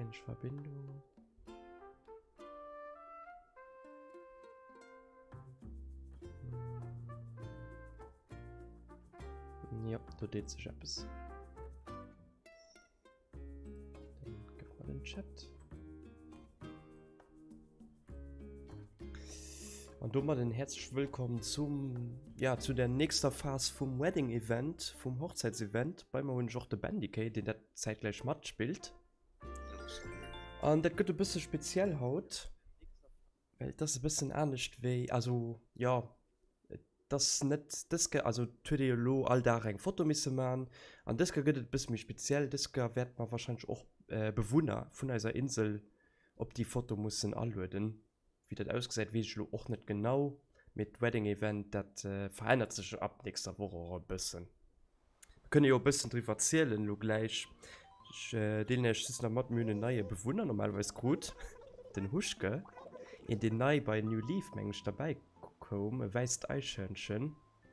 Kréien ech Verbindung? Hm. Ja, do deet sech eppes. Dann gëff mal den Chat. An domat en häerzlech Wëllkomm zum, ja, zu der nächster Phas vum Wedding Event, vum Hochzäitsevent. Bei mer hunn ech och de Bendikey, deen dat zäitgläich matspillt. An dat gëtt e bësse speziell haut, well et ass e bëssen anescht wéi, also jo, et ass net dës Kéier, also et huet ee jo elo all Dag eng Foto misse man, an dës Kéier gëtt et e bësse méi speziell. Dës Kéier wäerte mer warscheinlech och Bewunner vun eiser Insel op déi Foto mussen alueden. Wéi dat ausgesäit, weess ech elo och net genau, mee d'Wedding Event, dat verännert sech ab nächster Woch och e bëssen. Mir kënne jo e bëssen driwwer zielen elo gläich. Ech deelen iech just nach mat, mir hunn en neie Bewunner normalerweis krut, den Huschke, een deen nei bei New Leaf, mengen ech, derbäi koum, e wäisst Eichhörnchen.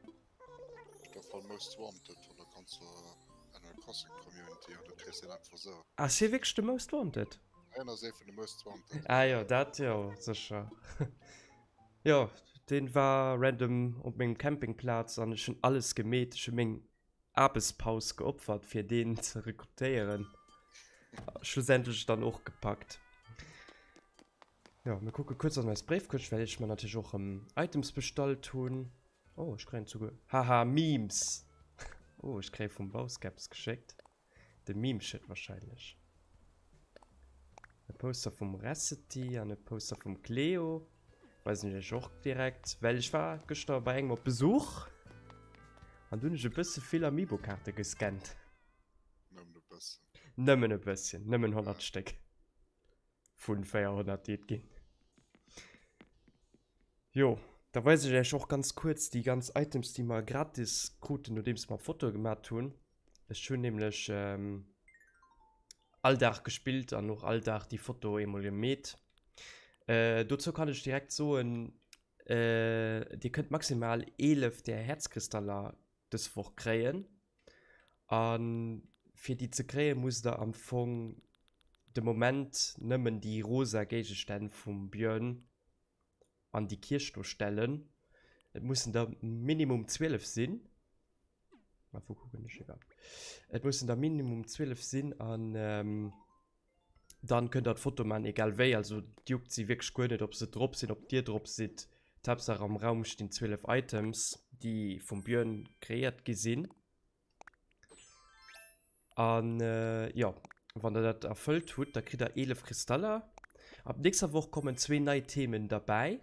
Op jidder Fall Most Wanted vun der ganzer Animal Crossing Community an du kriss deen einfach sou. Ass hie wierklech de Most Wanted? Hien ass ee vun de Most Wanted. Ah jo, dat jo sécher. Jo, deen war random op mengem Campingplaz an ech hunn alles gemeet. Ech hu meng Aarbechtspaus geopfert fir deen ze rekrutéieren. Schlussendlech dann och gepackt. Jo, mir kucke kuerz an eis Bréifkëscht, well ech mer natierlech och erëm Items bestallt hunn. Oh, ech kréien souguer, haha, Memes! Oh, ech kréie vum Bausk eppes geschéckt. De Memeshit wahrscheinlech. E Poster vum Recity an e Poster vum Cleo. Weisen ech iech och direkt, well ech war gëschter bei engem op Besuch an du hunn ech e bësse vill Amiibo-Kaarte gescannt. Nëmmen e bëssen. Nëmmen e bësschen, nëmmen 100 Stéck vun 400, déi et ginn. Jo, da weisen ech iech och ganz kuerz déi ganz Items, déi mer gratis kruten, nodeems mer Fotoe gemat hunn. Ech hunn nämlech all Dag gespillt an och all Dag déi Foto eemol gemeet. Dozou kann ech direkt soen, Dir kënnt maximal 11 där Häerzkristaller dës Woch kréien. A fir déi ze kréien, musst der am Fong de Moment nëmmen déi rosa Géigestänn vum Björn an déi Kierch do stellen. Et mussen der minimum 12 sinn. Ma wou kucken ech iwwerhaapt? Et mussen der minimum 12 sinn an ähm, dann kënnt der d'Foto man, egal wéi. Also et juckt si wierklech guer net, ob se drop sinn, ob dir drop sidd. D'Haaptsaach am Raum stinn 12 Items, déi vum Björn kreéiert gi sinn. An jo, wann der dat erfëllt hutt, da kritt der 11 Kristaller. Ab nächster Woch kommen zwee nei Themen derbäi.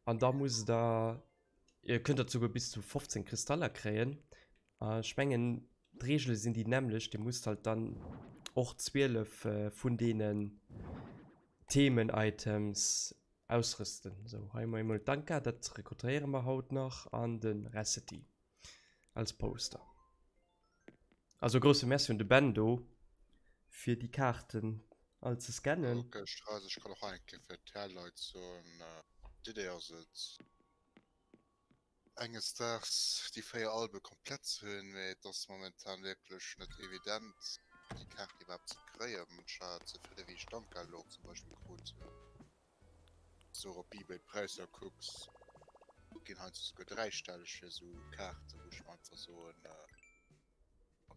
An da musst der, ihr kënnt der souguer bis zu 15 Kristaller kréien. Ech mengen d'Reegele sinn déi nämmlecht, dir musst halt dann och 12 vun deenen Themen-Items ausrüsten. Sou, hei hu mer eemol d'Anka, dat rekrutéiere mer haut nach, an de Recety. Als Poster. Also grousse Merci un de Ben do fir déi Kaarten all ze scannen. Ok, Stress, ech kann och eng Kéier fir d'Här-Leit soen, d'Idee ass et enges Daags déi 4 Albe komplett ze hunn, mee et ass momentan wierklech net evident déi Kaart iwwerhaapt ze kréien. Muncher hat ze vill ewéi ech d'Anka elo zum Beispill krut hunn. Wanns du och op Ebay d'Präisser kucks, ginn heiansdo souguer dräistelleg fir esou Kaarten, wou ech mer einfach soen, da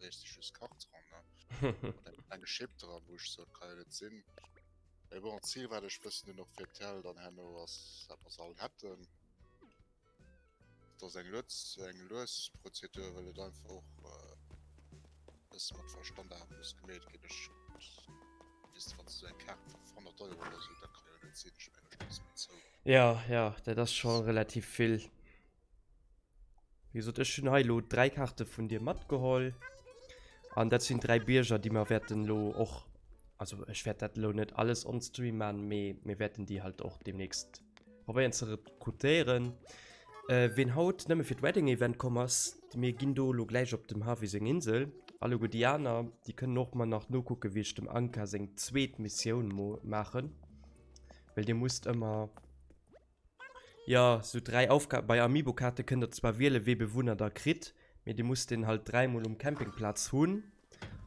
lees de just Karton, ne? Mat engem klenge Chip dran, wou ech soen, kann jo net sinn. Mee bon, d'Zil wat ech bëssen hunn och fir d'Hell dann herno ass, dat mer se all hätten. Et ass eng lues, eng lues Prozedur, well et einfach och e bësse mat Verstand awer muss gemeet ginn. Ech, weess de, wann s de esou eng Kaart fir 100 Euro oder esou, dat kann jo net sinn. Ech mengen, ech stinn se zou. Jo, jo, dat ass scho relativ vill. Wéi gesot, ech hunn hei elo 3 Kaarte vun dir matgeholl. An dat sinn 3 Bierger, déi mer wäerten elo och, also ech wäert dat elo net alles on stream maachen, mee mir wäerten déi halt och deemnächst probéieren ze rekrutéieren. Ween haut nëmme fir d'Wedding Event komm ass, mir ginn do elo gläich op dem Harvey seng Insel. Alleguer déi aner, déi kënnen och mol nach nokucken, wéi ech dem Anka seng zweet Missioun maachen, well dir musst ëmmer, Jo, sou 3 Aufgaben. Bei Amiibo-Kaarte kënnt der zwar wielen, wee Bewunner der kritt, mee dir musst deen halt dräimol um Campingplaz hunn.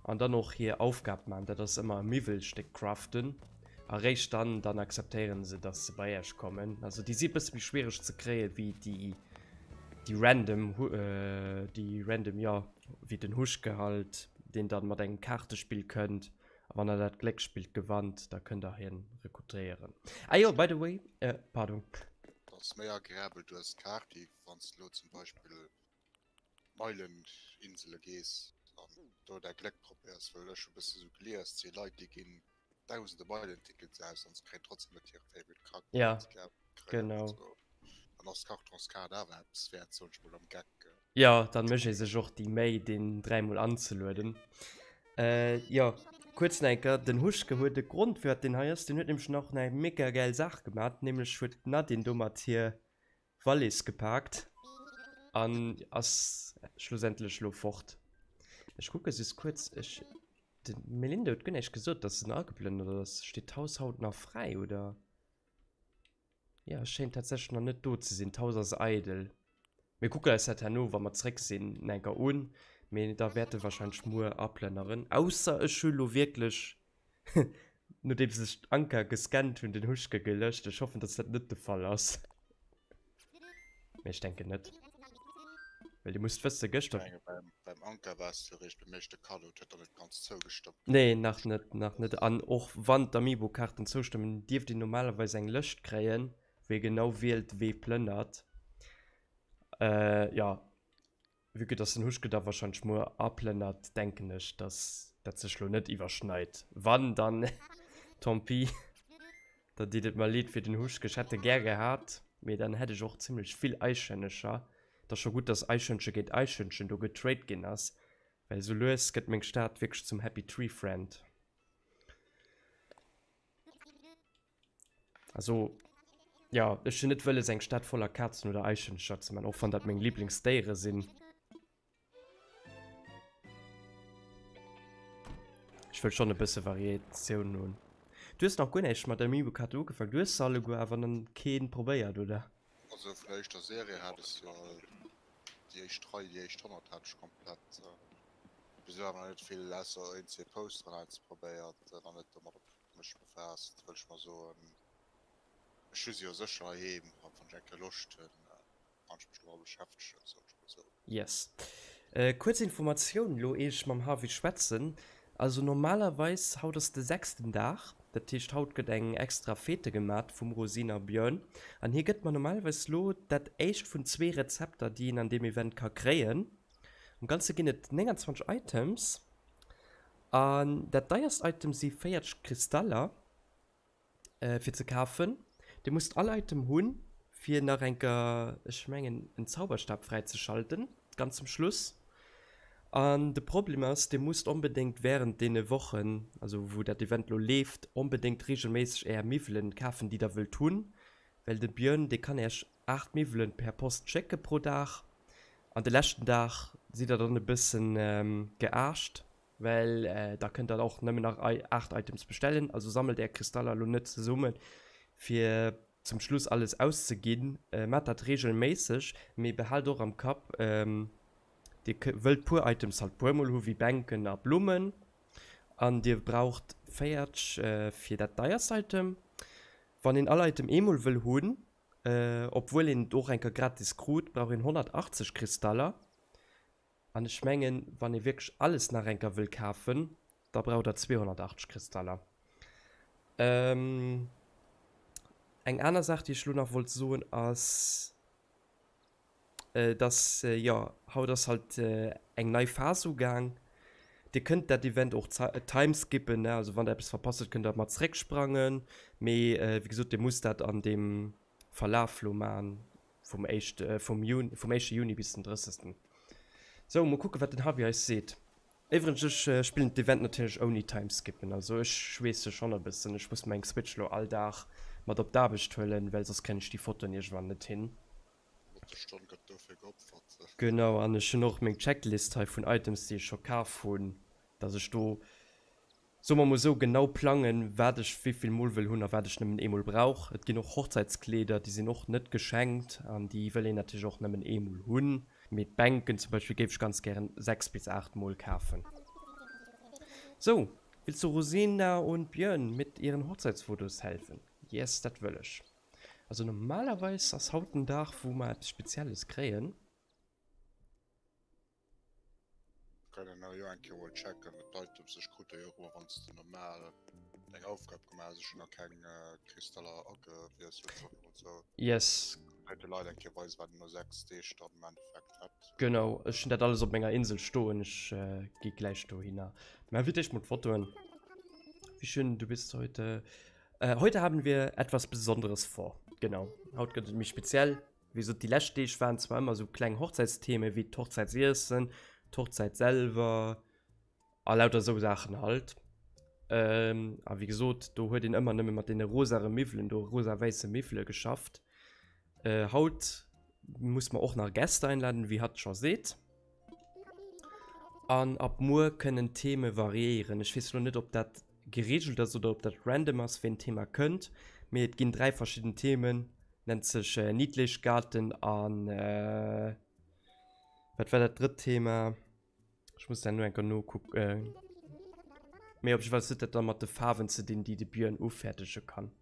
An dann och hir Aufgab man, dat ass ëmmer e Miwwelstéck craften. A réischt dann, dann akzeptéieren se, dass se bei iech kommen. Also déi si e bësse méi schwiereg ze kréie wéi déi, déi random, déi random, jo, wéi den Huschke halt, deen dann mat engem Kaartespill kënnt. A wann der dat Gléck spillt gewannt, da kënnt der hien rekrutéieren. Ah jo, by the way, pardon. Dat ass méi agreabel, du hues d'Kaart, wéi wann s de elo zum Beispill d'Meileninsele gees an do däi Gléck probéiers. Well ech hu bësse sou gelies, et si Leit, déi ginn dausende Meilentickets aus an se kréien trotzdem net hire Favorite Charakter, Ja, deen se gär kréien. genau. Also dann ass d'Kartonskaart awer eppes wäert, soen ech mol am Geck. Jo, dann mécht ee sech och déi Méi, deen dräimol anzelueden. Jo, kuerz nach eng Kéier, den Huschke huet e Grond firwat deen hei ass, deen huet nämlech nach eng mega gäil Saach gemat, nämlech huet d'Nadine domat hir Wallis gepaakt an ass schlussendlech lo fort. Ech kucke just kuerz, ech, de Melinda huet guer näischt gesot, dass en ageplënnert ass. Steet d'Haus haut nach fräi oder? Jo, schéint tatsächlech nach net do ze sinn. D'Haus ass eidel. Mir kucken eis dat herno, wa mer zréck sinn, nach eng Kéier un. Mee da wäerte warscheinlech muer aplënneren. Ausser ech hu lo wierklech, nodeems ech d'Anka gescannt hunn, den Huschke gelöscht. Ech hoffen, dass dat net de Fall ass. Mee ech denken net. Well dir musst wëssen, gëschter. Ech menge beim, beim Anker war es jo eréischt beim éischte Cadeau, et huet der net ganz zougestëmmt. Nee, nach net, nach net. An och wann d'Amiibo-Kaarten zoustëmmen, dierft een normalerweis eng Lëscht kréien, wou ee genau wielt, wee plënnert. Jo, Vue que dass den Huschke da wahrscheinlech muer aplënnert, denken ech, dass dat sech lo net iwwerschneit. Wann, dann tant pis, da deet et mer leed fir den Huschke. Ech hätt e gär gehat, mee dann hätt ech och zimlech vill Eichhörnecher. Et ass scho gutt, dass Eichhörnche géint Eichhörnchen do getrade ginn ass, well sou lues gëtt meng Stad wierklech zum Happy Tree Friend. Also, ja, ech hunn net wëlles eng Stad voller Kazen oder Eichhörncher ze man, och wann dat meng Lieblingsdéiere sinn. Ech wëll schon e bësse Variatioun hunn. Du hues nach guer näischt mat Amiibo-Karte ugefaangen. Du hues se alleguer awer dann keen probéiert, oder? Also vun der éischter Serie hat ech jo all déi éischt Rei, déi éischt 100 hat ech komplett. Bis elo awer nach net vill ausser een, zwee Posteren ausprobéiert, nach net domat mech befaasst, wëll ech mer soen, ech hu se jo sécher heiheem, a wann ech eng Kéier Loscht hunn, kann ech mech domat beschäftegen, soen ech mol sou. Yes. Kuerz Informatioun elo ier ech mam Harvey schwätzen, also normalerweis, haut ass de sechsten Dag, dat heescht haut gëtt eng extra Fete gemat vum Rosine a Björn an hie gëtt mer normalerweis lo dat éischt vun zwee Rezepter déi een an deem Event ka kréien. Am Ganze ginn et 29 Items an dat deierst Item si 40 Kristaller fir ze kafen. Dir musst all Item hunn fir nach enker, ech mengen en Zauberstab fräizeschalten, ganz zum Schluss. An de Problem ass, dir musst onbedéngt während deene Wochen, also wou dat Event lo leeft, onbedéngt regelméisseg är Miwwelen kafen déi der wëllt hunn, well de Björn dee kann äech 8 Miwwelen per Post schécke pro Dag an de leschten Dag sidd der dann e bëssen gearscht, well da kënnt der och nëmmen nach 8 Items bestellen. Also sammelt är Kristaller elo net zesumme fir zum Schluss alles auszeginn. Maacht dat regelméisseg, mee behaalt och am Kapp, dir wëllt puer Items halt puer mol hu wéi Bänken a Blummen an dir braucht 40 fir dat deierst Item. Wann een all Item eemol wëll hunn, obwuel een et och eng Kéier gratis krut, brauch een 180 Kristaller. An ech mengen, wann ee wierklech alles nach eng Kéier wëll kafen, da brauch der 280 Kristaller. Eng aner Saach, déi ech elo nach wollt soen, ass, dass, jo, haut ass halt eng nei Phas ugaang. Dir kënnt dat Event och timeskippen, ne, also wann der eppes verpasst hutt, kënnt der mat zrécksprangen. Mee wéi gesot, dir musst dat an deem Verlaf lo man vum éischte vum Juni, vum éischte Juni bis den drëssegsten. Sou, mol kucken, wat den Harvey eis seet. Iwwregens, ech spillen d'Event natierlech ouni Timeskippen, also ech schweesse schonn e bëssen. Ech muss meng Switch lo all Dag mat op d'Aarbecht huelen, well soss kréien ech déi Fotoen iergendwann net hin. Mëttesstonn gëtt dofir geopfert. Genau, an ech hunn och meng Checklist hei vun Items, déi ech scho kaf hunn, dass ech do, soe mer mol esou, genau plangen, wat ech wéivill mol wëll hunn a wat ech nëmmen eemol brauch. Et ginn och Hochzäitskleeder, déi sinn och net geschenkt an déi wëll een natierlech och nëmmen eemol hunn. Mee d'Bänken zum Beispill géif ech ganz gären 6 bis 8 mol kafen. Sou, willst du Rosina und Björn mit ihren Hochzeitsfotos helfen? Yes, dat wëll ech. Also normalerweis ass haut den Dag, wou mer eppes Spezielles kréien. Können awer jo eng Kéier mol checken d'Items. Ech krut der jo och ëmmer wanns de normal eng Aufgab gemaach hues. Ech hunn nach keng Kristaller agewiesselt, soen ech mol sou. Yes. Kéint de Leit eng Kéier weisen wat een no 6 Deeg dann am Endeffekt hätt. Genau, ech hunn dat alles op menger Insel stoen. Ech gi gläich dohinner. Mä fir d'éischt mol d'Fotoen. Wie schön, du bist heute. Heute haben wir etwas Besonderes vor. Genau, haut gëtt et méi speziell. Wéi gesot, déi lescht Deeg waren zwar ëmmer esou kleng Hochzäitstheme wéi d'Hochzäitsiessen, d'Hochzäit selwer a lauter esou Saachen halt. A wéi gesot, do huet een ëmmer nëmme mat deene rosare Miwwelen do, rosa-wäisse Miwwele geschafft. Haut muss mer och nach Gäste einladen, wéi hatt scho seet. An ab muer kënnen d'Theme variéieren. Ech weess elo net, ob dat gereegelt ass oder ob dat random ass, wéi en Thema kënnt. Mee et ginn 3 verschidden Themen, nennt sech Niedlich, Garten an wat war dat drëtt Thema? Ech muss dat elo eng Kéier nokucken. Mee op jiddwer Fall huet dat da mat de Faarwen ze dinn, déi de Björn ufäerdege kann.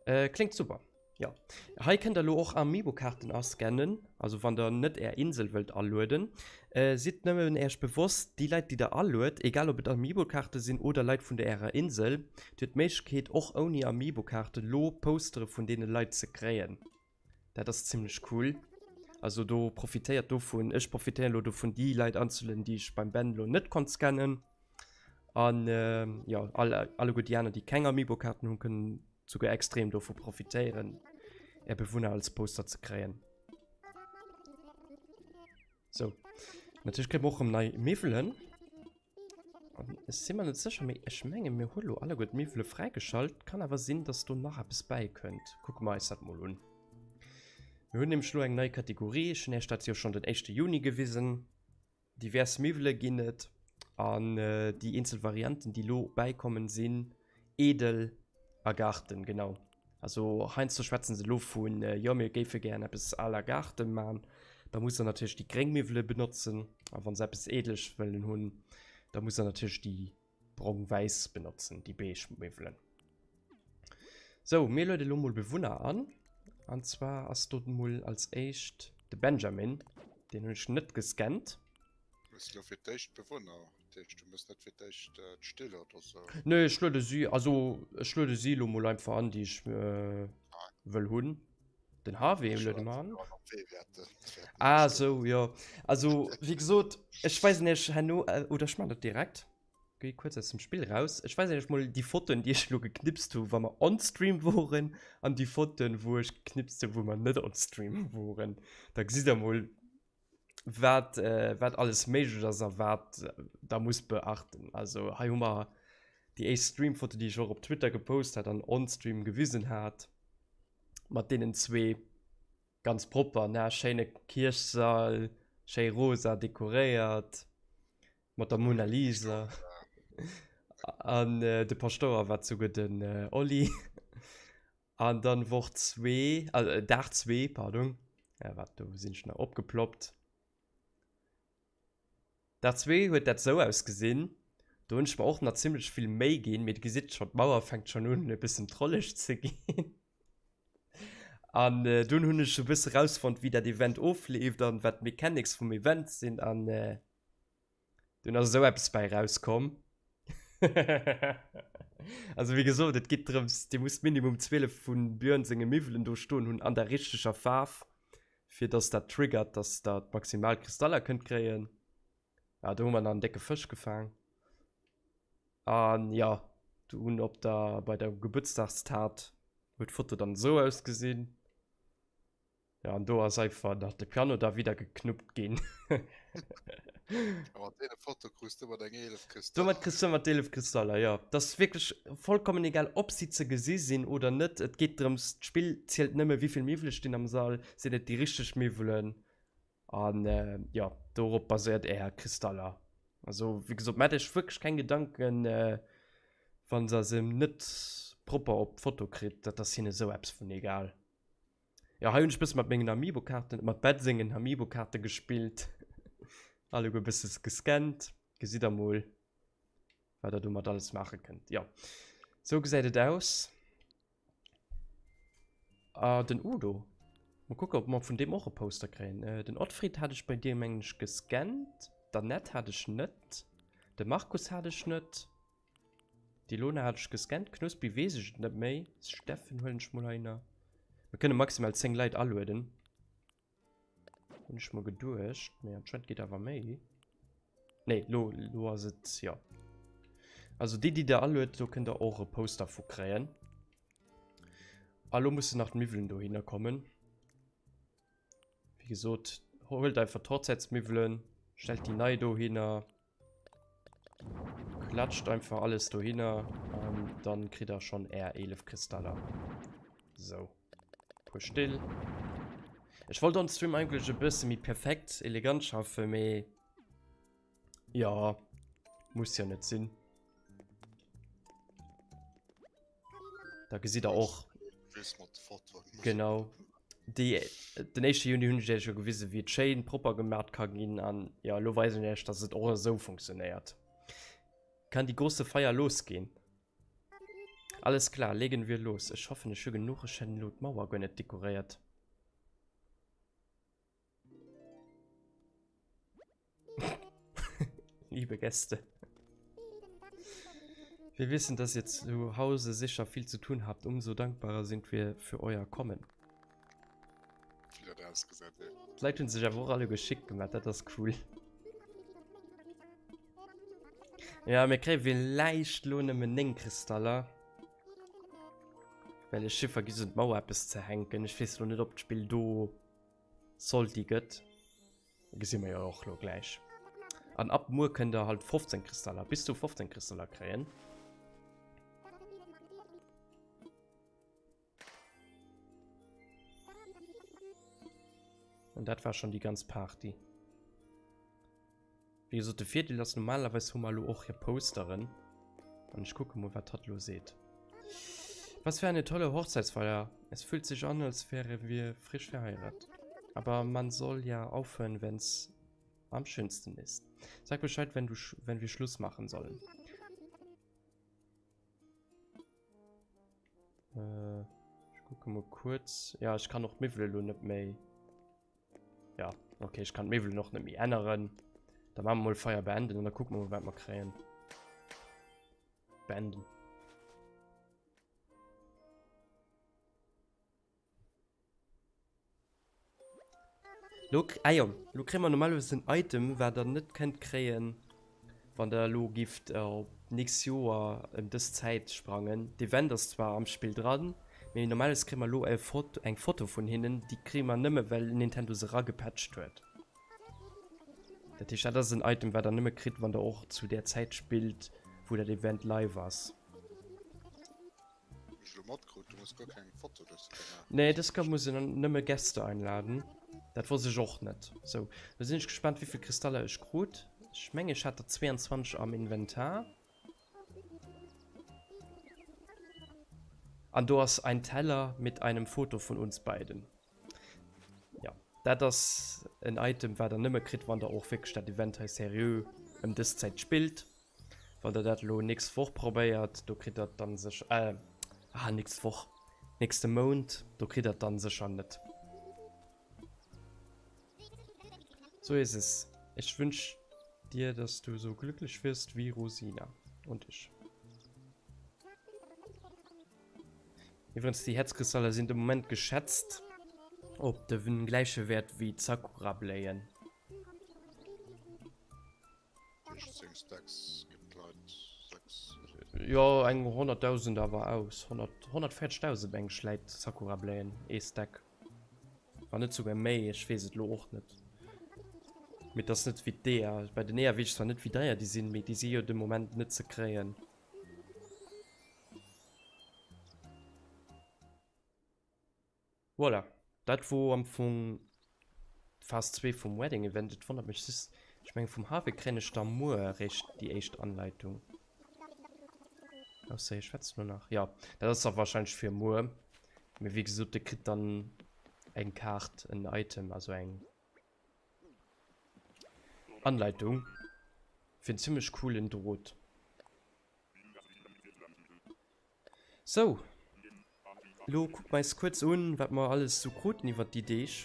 Äh, kléngt super. Jo. Hei kënnt der lo och Amiibo-Kaarten ascannen, also wann der net är Insel wëllt alueden. Äh, sidd nëmmen äech bewosst, déi Leit déi der aluet, egal ob et Amiibo-Kaarte sinn oder Leit vun der ärer Insel, dir hutt d'Méiglechkeet och ouni Amiibo-Kaarte lo Postere vun deene Leit ze kréien. Dat ass zimmlech cool. Also do profitéiert dovun. Ech profitéieren lo dovun déi Leit anzelueden, déi ech beim Ben lo net konnt scannen. An äh, ja, alle, alleguer déi aner, déi keng Amiibo-Kaarten hunn, kënnen souguer extrem dovu profitéieren, är Bewunner als Poster ze kréien. So. Natierlech kréie mer och erëm nei Miwwelen. An ech si mer net sécher, mee ech menge mir hu lo alleguer d'Miwwele fräigeschalt. Kann awer sinn, dass do nach eppes bäikënnt. Kucke mer eis dat mol un. Mir hunn nämlech lo eng nei Kategorie. Ech hunn Iech dat jo schonn den éischte Juni gewisen. Divers Miwwele ginn et an déi eenzel Varianten, déi lo bäikommen, sinn Edel a Garten, genau. Also heiansdo schwätzen se elo vun, jo mir géife gären eppes à la Garten man, da muss der natierlech déi gréng Miwwele benotzen a wann se eppes Eedleches wëllen hunn, da muss der natierlech déi brong-wäiss benotzen, déi beige Miwwelen. Sou, mir luede lo mol Bewunner an. An zwar ass do mol als éischt de Benjamin, deen hunn ech net gescannt. Hues de lo fir d'éischt Bewunner? Dat heescht, du mëss net fir d'éischt d'Still oder sou? Nee, ech luede si, also ech luede si lo mol einfach an, déi ech wëll hunn. Den Harvey luede mer an. Ah sou, jo. Also wéi gesot, ech weisen iech herno, oder ech man dat direkt. Géi kuerz aus dem Spill raus. Ech weisen iech mol déi Fotoen, déi ech lo geknipst hu wa mer on Stream woren an déi Fotoen, wou ech geknipst hu wou mer net on Stream woren. Da gesitt der mol wat wat alles méiglech ass a wat der muss beachten. Also hei hu mer déi éischt Streamfoto, déi ech och op Twitter gepost hat an on Stream gewisen hat mat deenen zwee. Ganz propper, ne? Schéine Kierchsall, schéi rosa dekoréiert. Mat der Mona Lisa. An de Paschtouer war souguer den Oli. An dann Woch zwee, äh, Dag zwee, pardon. Ja, wat, do sinn ech nach opgeploppt. Dag zwee huet dat sou ausgesinn. Do hunn ech mer och nach zimmlech vill Méi ginn, mee dir gesitt schonn, d'Mauer fänkt schonn un e bëssen trolleg ze ginn. An dunn hunn ech e bësse rausfonnt, wéi dat Event ofleeft an wat d'Mechanics vum Event sinn an Dunn ass esou eppes bäi rauskomm. Also wéi gesot, et geet drëms, dir musst minimum 12 vun Björn senge Miwwelen do stoen hunn an der richteger Faarf, fir dass dat triggert, dass der d'maximal Kristaller kënnt kréien. Ja, do hu mer nach en décke Fësch gefaang. An jo, dunn op der, bei der Gebuertsdagstart huet d'Foto dann esou ausgesinn. Ja, an do ass einfach nach de Piano da wieder geknuppt ginn. A mat deene Foto krus du mat eng 11 Kristaller. Domat kriss du mat 11 Kristaller, jo. Dat ass wierklech vollkommen egal, ob si ze gesi sinn oder net. Et geet drëms, d'Spill zielt nëmme wéivill Miwwele stinn am Sall, sinn et déi richteg Miwwelen? An jo, dorop baséiert är Kristaller. Also wéi gesot, maacht iech wierklech keng Gedanken, wann der se net propper op d'Foto kritt, dat ass hinne sou eppes vun egal. Jo, hei hunn ech bësse mat mengen Amiibo-Kaarten, mat Ben sengen Amiibo-Kaarte gespillt. Alleguer e bësse gescannt. Gesitt der mol, wat der domat alles maache kënnt. Jo, sou gesäit et aus. Ah, den Udo. Mol kucken, ob mer vun deem och e Poster kréien. Den Ottfried hat ech bei dir, mengen ech, gescannt. D'Annette hat ech net. De Markus hat ech net. D'Ilona hat ech gescannt. Knuspi weess ech et net méi. Steffen huelen ech mol heihinner. Mir kënne maximal 10 Leit alueden. Hunn ech mer geduecht, mee anscheinend geet awer méi. Nee, lo, lo ass et, ja. Also déi, déi der aluet, do kënnt der och e Poster vu kréien. A lo mussen nach d'Miwwelen dohinner kommen. Wéi gesot, huelt einfach d'Hochzäitsmiwwelen, stellt déi nei dohinner. Klatscht einfach alles dohinner an dann kritt der schon är 11 Kristaller. So. Puer Still. Ech wollt on Stream eigentlich e bësse méi perfekt elegant schaffen, mee ja, muss ja net sinn. Da gesitt der och. Genau. Déi, den éischte Juni hunn ech iech jo gewisen, wéi et schéin propper gemat ka ginn an ja, elo weisen ech iech, dass et och esou funktionéiert. Kann die große Feier losgehen? Alles klar, legen wir los. Ech hoffen, ech hu genuch. Ech hätten elo d'Mauer guer net dekoréiert. Liebe Gäste. Wir wissen, dass ihr zu Hause sicher viel zu tun habt. Umso dankbarer sind wir für euer Kommen. D'Leit hunn sech awer och alle geschickt gemaach, dat ass cool. Ja, mir kréie villäicht lo nëmmen 9 Kristaller. Well ech hu vergiss un d'Mauer eppes ze hänken. Ech weess lo net, ob d'Spill do salty gëtt. Gesi mer jo och lo gläich. An ab muer kënnt der halt 15 Kristaller, bis zu 15 Kristaller kréien. An dat war schon déi ganz Party. Wéi gesot, de Virdeel ass, normalerweis hu mer elo och hir Posteren. An ech kucke mol, wat hatt elo seet. Was für eine tolle Hochzeitsfeier. Es fühlt sich an, als wären wir frisch verheiratet. Aber man soll ja aufhören, wenn's am schönsten ist. Sag Bescheid, wenn du, wenn wir Schluss machen sollen. Äh, ech kucke mol kuerz. Ja, ech kann och d'Miwwel elo net méi. Ja, okay, ech kann d'Miwwelen och net méi änneren. Da maache mer mol Feier beenden an da kucke mer mol, wat mer kréien. Beenden. Lo, ah jo, lo kréie mer normalerweis en Item, wat der net kënnt kréien, wann der elo gifft op d'nächst Joer ëm dës Zäit sprangen. D'Event ass zwar am Spill dran, mee normalerweis kréie mer elo e Foto, eng Foto vun hinnen, déi kréie mer nëmme well Nintendo se eragepatcht huet. Dat heescht, dat ass en Item, wat der nëmme kritt, wann der och zu där Zäit spillt, wou dat Event live ass. Nee, dës Kéier muss een nëmme Gäste einladen. Dat wosst ech och net. Sou, lo sinn ech gespannt, wéivill Kristaller ech krut. Ech mengen, ech hat der 22 am Inventar. An do ass ein Teller mit einem Foto von uns beiden. Ja, dat ass en Item, wat der nëmme kritt, wann der och wierklech dat Event hei seriö ëm dës Zäit spillt. Wann der dat elo nächst Woch probéiert, do kritt der et dann sécher, äh, ah, nächst Woch, nächste Mount, do kritt der et dann sécher net. So ist es. Ich wünsch dir, dass du so glücklich wirst wie Rosina und ich. Iwwregens, déi Häerzkristaller sinn de Moment geschätzt op de gläiche Wäert wéi d'Sakura-Bléien. Jo eng 100.000 awer aus 140.000 meng ech läit Sakura Bléien ee Stack. Wann net souguer méi, ech weess et elo och net. Mee et ass net wéi d'Eeër. Bei den Eeër weess ech zwar net wéi deier déi sinn, mee déi si jo de Moment net ze kréien. Voilà, dat wor am Fong Phase 2 vum Wedding Event. Et wonnert mech just, ech mengen vum Harvey kréien ech da muer eréischt déi éischt Anleitung. Ausser hie schwätzt elo nach. Jo, dat ass da wahrscheinlech fir muer. Mee wéi gesot, de kritt dann eng Kaart, en Item, also eng. Anleitung fir en zimmlech coolen Drot. Sou, lo kucke mer eis kuerz un, wat mer alles sou kruten iwwert déi Deeg.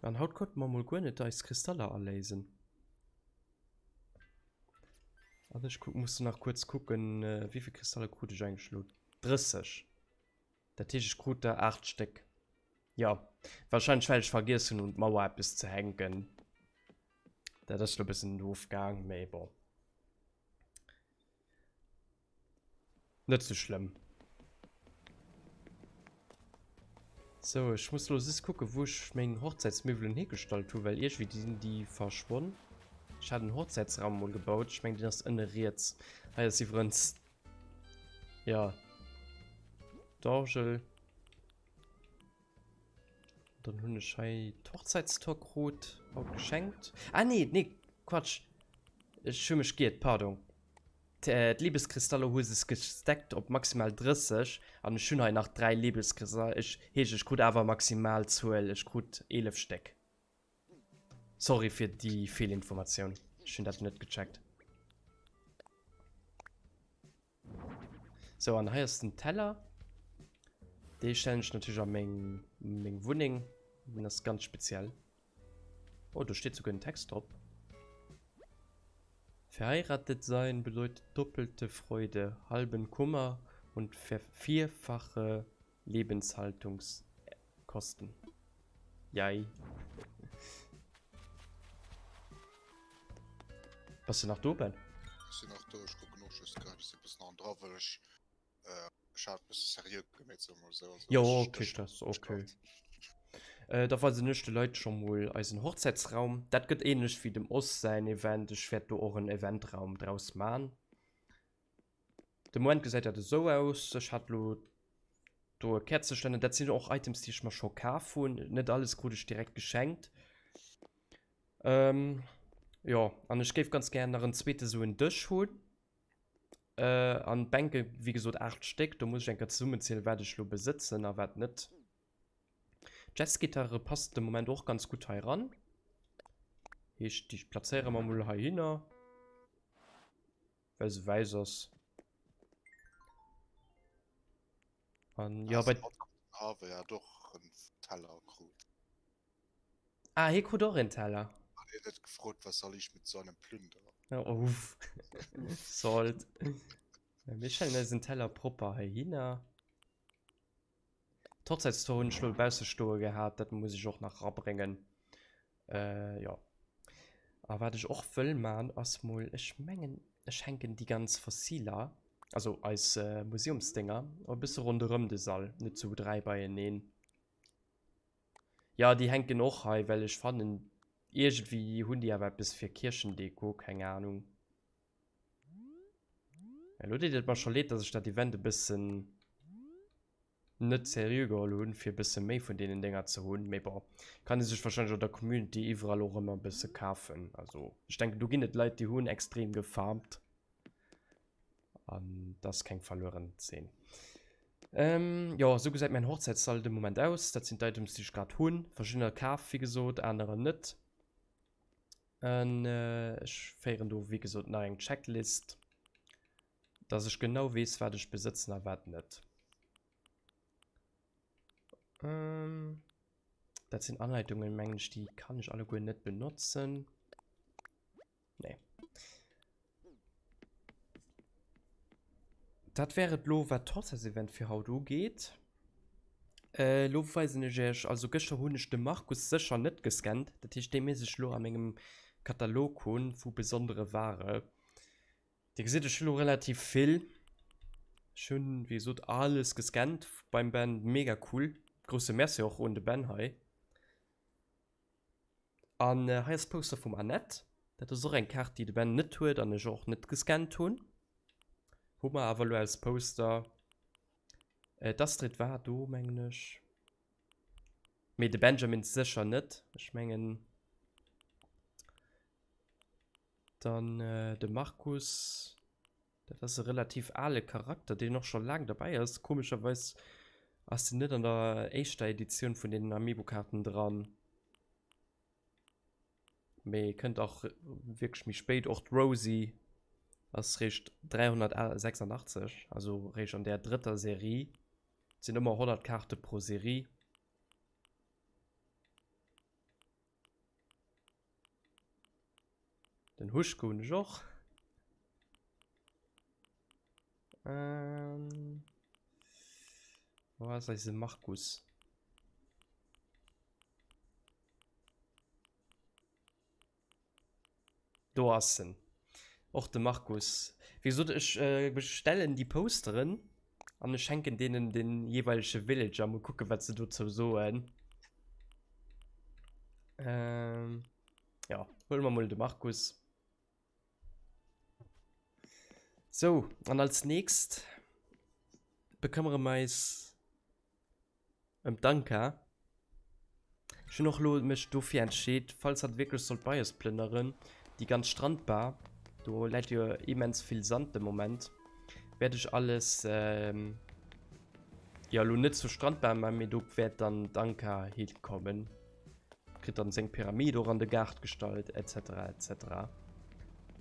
An haut konnte mer mol guer net eis Kristaller aléisen. An ech kuck, muss nach kuerz kucken, wéivill Kristaller krut ech eigentlech elo? 30. Dat heescht ech krut der 8 Stéck. Jo, wahrscheinlech well ech vergiess hunn un d'Mauer eppes ze hänken. Dat ass lo bëssen doof gaang, mee bon. Net sou schlëmm. Sou, ech muss lo just kucken, wou ech meng Hochzäitsmiwwelen higestallt hu, well iergendwéi sinn déi verschwonn. Ech hat en Hochzäitsraum mol gebaut, ech mengen deen ass ënne riets. Hei ass iwwerens Ja. D'Orgel. Dann hunn ech hei d'Hochzäitstor krut haut geschenkt. Ah nee, nee, Quatsch. Ech hu mech giert, pardon. D'Liebeskristaller hu se gestackt op maximal 30 an ech hunn hei nach 3 Liebeskristaller. Ech heescht ech krut awer Maximalzuel, ech krut 11 Stéck. Sorry fir déi Feelinformatioun, ech hunn dat net gecheckt. Sou, an hei ass den Teller. Dee stellen ech natierlech a meng, meng Wunneng. Den ass ganz speziell. Oh, do steet souguer en Text drop. Verheiratet sein bedeutet doppelte Freude, halben Kummer und vierfache Lebenshaltungskosten. Jei. Bass de nach do, Ben? Ech sinn nach do, ech kucken och just grad, ech si bëssen an dra, well ech ech hat bësse seriö gemeet, soe mer esou. Also Jo, kee Stress, okay. Da weisen ech de Leit scho mol eisen Hochzäitsraum. Dat gëtt ähnlech wéi dem Oss säin Event. Ech wäert do och en Eventraum draus man. De Moment gesäit dat esou aus. Ech hat lo do e Käerzeständer. Dat sinn och Items, déi ech mer scho kaf hunn. Net alles krut ech direkt geschenkt. Ähm, jo, an ech géif ganz gär nach en zweete sou en Dësch hunn. Äh, an d'Bänke, wéi gesot, 8 Stéck. Do muss ech eng Kéier zesummenzielen, wat ech lo besëtzen a wat net. D'Jazzgitarre passt de Moment och ganz gutt hei ran. Heescht, déi plazéiere mer mol heihinner. Well se wäiss ass. An ja, bei. Harvey hat och en Teller krut. Ah, hie krut och en Teller. Hat hien net gefrot, was soll ich mit so einem Plünder? Uff. Salt. Mir stellen eis en Teller propper heihinner. D'Hochzäitstor hunn ech lo dobausse stoe gehat, dat muss ech och nach rabréngen. Äh, jo. A wat ech och wëll man, ass mol, ech mengen, ech hänken déi ganz Fossiler, also eis Museumsdénger, e bësse ronderëm de Sall, net zu 3 beieneen. Jo, déi hänken och hei, well ech fannen, iergendwéi hunn déi awer eppes fir Kierchendeko, keng Anung. Elo deet et mer scho leed, dass ech dat Event e bëssen net seriö geholl hunn, fir e bësse méi vun deenen Dénger ze hunn. Mee bon, kann ee sech wahrscheinlech an der Community iwwerall och ëmmer e bësse kafen. Also ech denken, do ginn et Leit, déi hunn extrem gefarmt. An dat ass keng verlueren Zeen. Ähm, jo, esou gesäit mäin Hochzäitssall de Moment aus. Dat sinn d'Items, déi ech grad hunn. Verschiddener kaf, wéi gesot, anerer net. An ech féieren do wéi gesot nach eng Checklist, dass ech genau weess, wat ech besëtzen a wat net. Ähm, dat sinn Anleitungen, mengen ech, déi kann ech alleguer net benotzen. Nee. Dat wär et lo, wat d'Hochzäitsevent fir haut ugeet. Äh, lo weisen ech iech, also gëschter hunn ech de Markus sécher net gescannt, dat heescht, dee misst ech lo a mengem Katalog hunn vu besondere Ware. Dir gesitt, ech hu lo relativ vill. Ech hunn, wéi gesot, alles gescannt beim Ben, mega cool. Grousse Merci och un de Ben hei. An hei ass d'Poster vum Annette. Dat ass och eng Kaart, déi de Ben net huet an ech och net gescannt hunn. Hu mer awer elo als Poster. D'Astrid war do, mengen ech. Mee de Benjamin sécher net. Ech mengen. Dann de Markus. Dat ass e relativ ale Charakter, deen och scho laang derbäi ass. Komescherweis ass en net an der éischter Editioun vun deenen Amiibo-Kaarten dran. Mee kënnt och wierklech méi spéit. Och d'Rosie ass réischt 386, also réischt an där drëtter Serie. Et sinn ëmmer 100 Kaarte pro Serie. Den Huschke hunn ech och. Ähm, wo ass eise Markus? Do ass en. Och de Markus. Wéi gesot, ech bestellen déi Posteren an ech schenken deenen de jeeweilege Villager. Mol kucken, wat se dozou soen. Ähm, ja, huele mer mol de Markus. Sou, an als nächst bekëmmere mer eis Ëm d'Anka. Ech hunn och elo mech dofir entscheet, falls hatt wierklech sollt bei eis plënneren, déi ganz Strandbar, do läit jo immens vill Sand de Moment, wäert ech alles, jo elo net zur Strandbar man, mee do wäert dann d'Anka hikommen, kritt dann seng Pyramid och an de Gaart gestallt etc etc.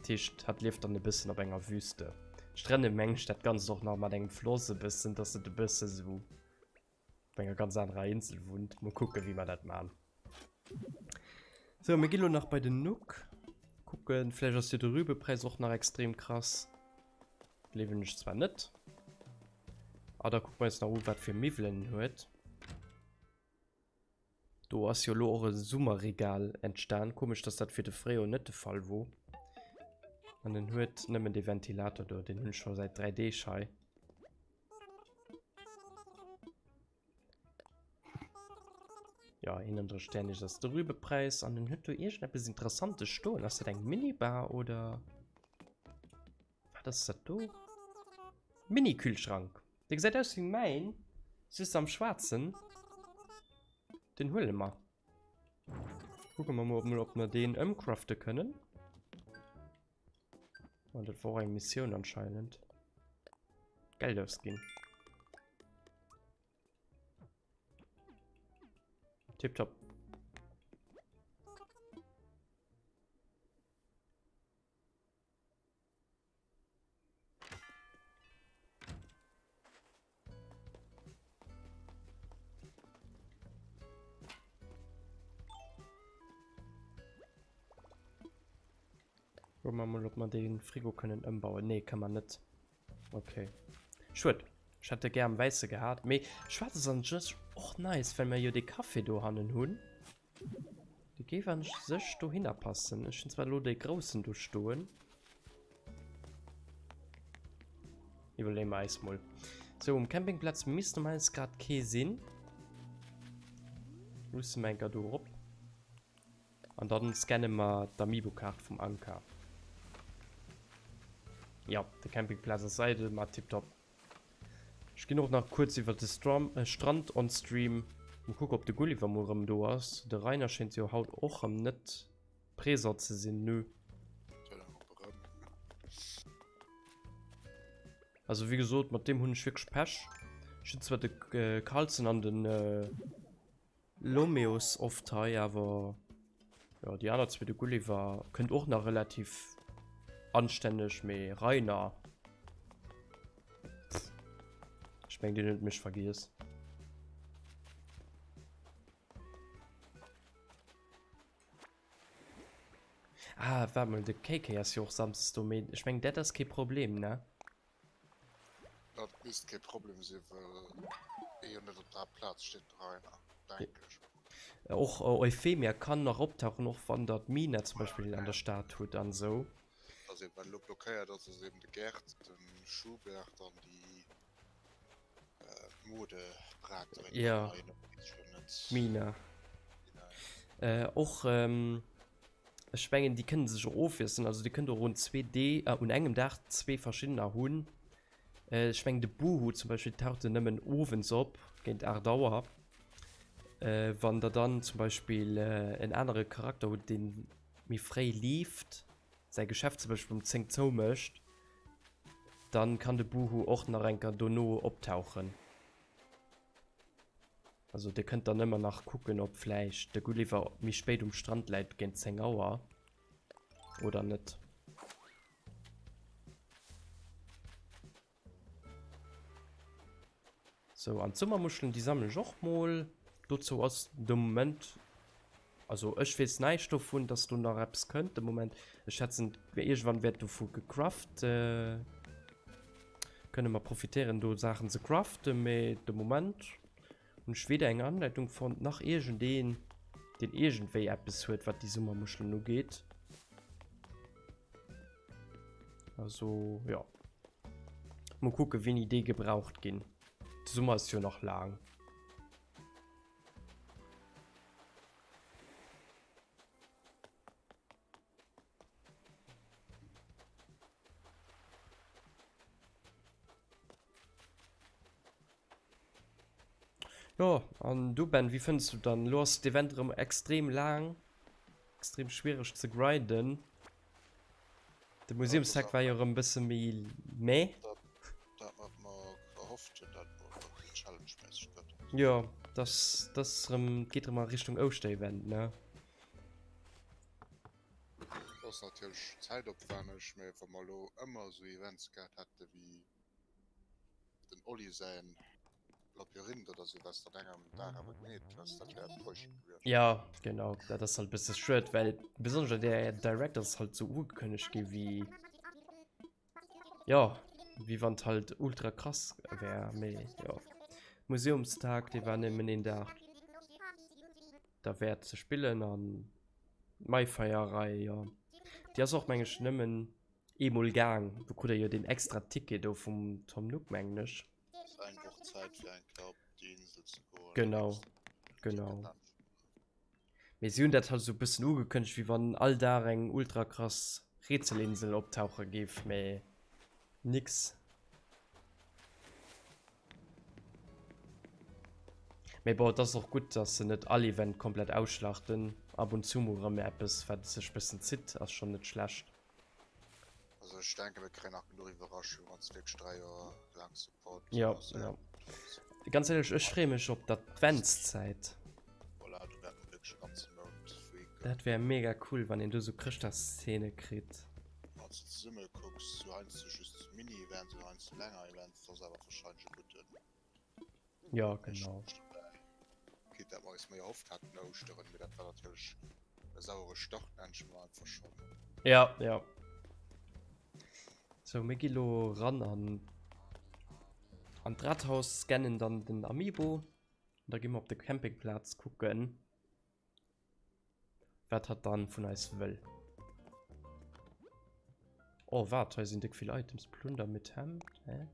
Dat heescht, hatt lieft dann e bëssen op enger Wüste. Ech trenne meng ech dat Ganzt och nach mat engem Floss e bëssen, dass et e bësse sou op enger ganz anerer Insel wunnt. Mol kucken, wéi mer dat man. Sou, mir ginn elo nach bei den Nook kucken. Vläicht ass jo de Rübepräis och nach extrem krass. Gleewen ech zwar net. Ah, da kucke mer eis nach u, wat fir Miwwelen en huet. Do ass jo elo och e Summerregal entstan. Komesch, dass dat fir de Fréijoer net de Fall wor. An en huet nëmmen dee Ventilator do, deen hunn ech scho säit 3 Deeg hei. Ja, 31 Sternich ass de Rübepräis an en huet do iergendeppes Interessantes stoen. Ass dat eng Minibar oder wat ass dat do? Mini-Kühlschrank. Dee gesäit aus wéi mäin, just am Schwaarzen. Den huele mer. Kucke mer mol, ob mer deen ëmcrafte kënnen. Oh, dat war och eng Missioun anscheinend. Geld ausginn. Tipptopp. Gucken wir mal, ob wir den Frigo können ëmbauen. Nee, kann man net. Okay. Schued. Ech hätt e gär am Wäisse gehat. Mee schwaarz ass an sech och nice, well mir jo dee Café do hannen hunn. Dee géif an sech dohinner passen. Ech hunn zwar elo dee groussen do stoen. Iwwerleeë mer eis mol. Sou, um Campingplatz misst normalerweis grad kee sinn. Luusse mer enker do erop. An dann scanne mer d'Amiibo-Kaart vum Anka. Jo, de Campingplatz ass eidel, ma tiptop. Ech ginn och nach kuerz iwwer de Strand on Stream. Mol kucke ob de Gulliver mol rëm do ass. De Rainer schéint jo haut och rëm net présent ze sinn, nö. Also wéi gesot, mat deem hunn ech wierklech Pech. Ech hunn zwar de Carlsen an den Lomeos oft hei, awer jo déi aner zwee, de Gulliver kënnt och nach relativ anstänneg, mee Rainer, pff, ech meng deen huet mech vergiess. Ah, waart mol, de KK ass jo och samsdes do, mee ech meng dat ass kee Problem, ne? Dat misst kee Problem sinn, well ee jo net op der Plaz steet, Rainer, denken ech. Och Euphemia kann nach optauchen, och wann der d'Mina zum Beispill an der Stad hutt an esou. Also wat elo blockéiert ass, ass eben de Gerd, de Schubert an déi Modebraterin. Ja, d'Mina. Och Ech mengen déi kënnen sech och ofwiesselen, also dir kënnt och un zwee Dee, äh, un engem Dag zwee verschiddener hunn. Äh, ech mengen de Boohoo zum Beispill taucht jo nëmmen owends op, géint 8 Auer. Äh, wann der dann zum Beispill äh, en anere Charakter hutt, dee méi fréi leeft, säi Geschäft zum Beispill um 10 zoumécht, dann kann de Boohoo och nach eng Kéier dono optauchen. Also dir kënnt dann ëmmer nach kucken, ob vläicht de Gulliver méi spéit um Strand läit, géint 10 Auer oder net. Sou, an d'Summermuschelen, déi sammelen ech och mol. Dozou ass de Moment, also ech weess näischt dovun, dass do nach eppes kënnt de Moment. Ech schätzen, iergendwann wäert dovu gecraft, kënne mer profitéieren do Saachen ze craften, mee de Moment hunn ech weder eng Anleitung fonnt, nach iergendeen, deen iergendwéi eppes huet, wat déi Summermuschelen ugeet. Also, jo. Mol kucke wéini déi gebraucht ginn. De Summer ass jo nach laang. Jo, an du Ben, wéi fënns du dann? Elo ass d'Event erëm extrem laang, extrem schwiereg ze grinden. De Museumstag war jo erëm e bësse méi meh. Dat wat mer erhofft hunn, dat mol e bësse challenge-méisseg gëtt. Jo, dass dass erëm, et geet erëm a Richtung Ouschterevent, ne? Ass natierlech zäitopwänneg, mee wa mer elo ëmmer esou Events gehat hätte wéi den Oli säin Labyrinth oder sou, wat s de an engem Dag awer gemeet hues, dat wär enttäuschend gewiescht. Jo, genau, dat ass halt e bësse schued, well besonnesch an där Direct ass halt sou ugekënnegt gi wéi, jo, wéi wann et halt ultra krass wär, mee jo, Museumstag, dee war nëmmen een Dag derwäert ze spillen an d'Maifeierei, jo, déi ass och meng ech nëmmen eemol gaang, do krut der jo deen extra Ticket do vum Tom Nook mengen ech. Ass eng Woch Zäit fir eng Kéier op déi Insel ze goen. Genau, genau. Mee si hunn dat halt esou e bëssen ugekënnegt, wéi wann all Dag eng ultra krass Rätselinsel optauche géif, mee nix. Mee bon, et ass och gutt, dass se net all Event komplett ausschlachten. Ab und zu mol erëm eppes, wat sech bëssen zitt, ass schonn net schlecht. Also ech denke mir kréien nach genuch Iwwerraschung wann se wierklech 3 Joer laang Support Ja, ja. Ganz éierlech, ech freeë mech op d'Adventszäit. Voilà, do wäerte mer wierklech e ganze Mount free ginn. Dat wär mega cool, wann een do sou Chrëschtdagsszene kritt. Wann s de zesumme kucks, sou heiansdo just Mini-Events oder heiansdo länger Events, dat ass awer warscheinlech e gudden. Ja, genau. Okay, dat mer eis méi erhofft haten Ouschteren, mee dat war natierlech e sauere Start, nenn ech mol einfach schonn. Ja, ja. So, mir gi lo ran an an d'Rathaus, scannen dann den Amiibo an da gi mer op de Campingplaz kucken. Wat hatt dann vun eis wëll. Oh, waart, hei sinn déck vill Items. Plunder mit Hemd, hä?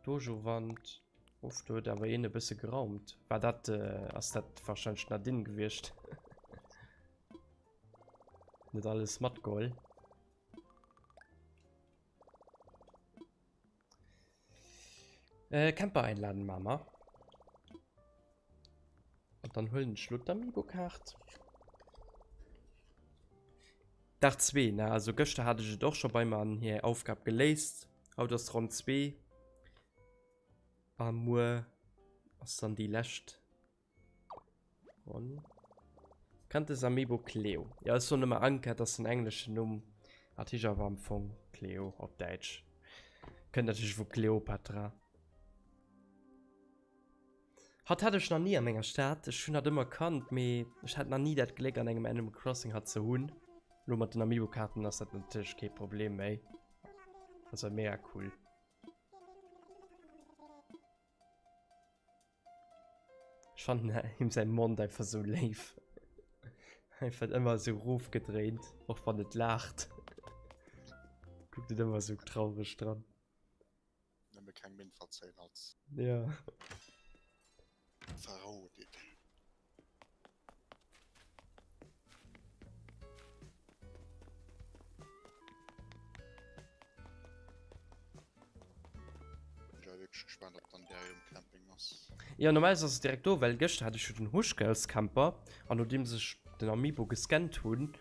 Dojo-Wand. Uff, do huet awer een e bësse geraumt. War dat, äh, ass dat wahrscheinlech d'Nadine gewiescht? Net alles matgeholl. Äh, Camper einladen, Mama. Und dann huelen ech lo d'Amiibo-Kaart. Dag 2, ne? Also gëschter hat ech et och scho bei mer an hir Aufgab geléist. Haut ass Ronn 2. A muer ass dann déi lescht Ronn. Kannt Amiibo Cleo? Ja, ech soen ëmmer Anka, dat ass den engleschen Numm. Hat heescht awer am Fong Cleo op Däitsch. Kënnt natierlech vu Cleopatra. Hatt hat ech nach ni a menger Stad. Ech hunn hatt ëmmer kannt, mee ech hat nach ni dat Gléck an engem Animal Crossing hatt ze hunn. Lo mat den Amiibo-Kaarten ass dat natierlech kee Problem méi. Also mega cool. Ech fannen him säi Mond einfach sou léif. Einfach ëmmer sou rofgedréint, och wann et laacht. Kuckt et ëmmer sou traureg dran. Nëmme keng Minn verzéien als. Ja. Verroden. Jo normalerweis ass et direkt do, well gëschter hat ech jo den Huschke als Camper an nodeems ech den Amiibo gescannt hunn,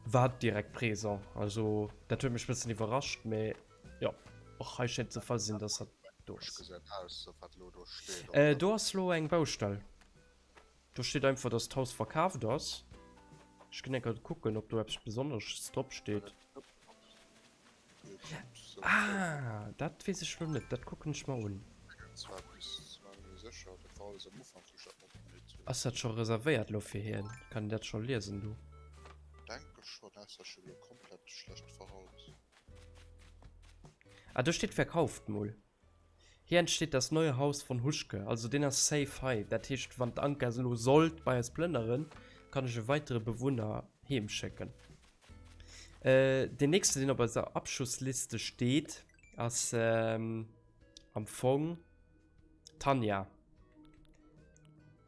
war et direkt présent. Also dat huet mech bëssen iwwerrascht, mee jo och hei schéngt ze Fall sinn, dass hatt do ass. Do ass lo eng Baustell. Do steet einfach, dass d'Haus verkaaft ass. Ech ginn eng Kéier kucken, ob do eppes Besonnesches drop steet. Ah, dat weess ech lo net. Dat kucken ech mer un. Ass dat scho reservéiert lo fir hien? Kann een dat scho liesen do? Ah, do steet verkauft mol. Hier entsteht das neue Haus von Huschke. Also deen ass safe hei. Dat heescht, wann d'Anka elo sollt bei eis plënneren, kann ech e weitere Bewunner heem schécken. Äh, deen nächste, deen op eiser Abschussliste steet, ass ähm, am Fong d'Tanja.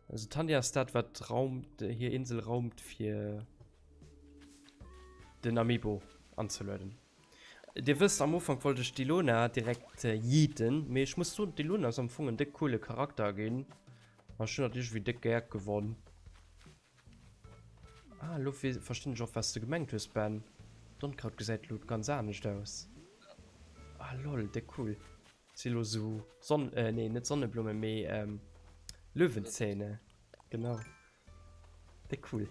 Also d'Tanja ass dat, wat raumt, hir Insel raumt fir den Amiibo anzelueden. Dir wësst, am Ufank wollt ech d'Ilona direkt yeeten, mee ech muss soen, d'Ilona ass am Fong en déck coole Charakter ginn an ech hunn hatt iergendwéi déck gär gewonn. Ah, elo verstinn ech och, wat s de gemengt hues, Ben. D'Onkraut gesäit elo ganz anescht aus. Ah lol, déck cool. Si elo sou Sonn, nee net Sonneblummen, mee Löwenzähne, genau. Déck cool.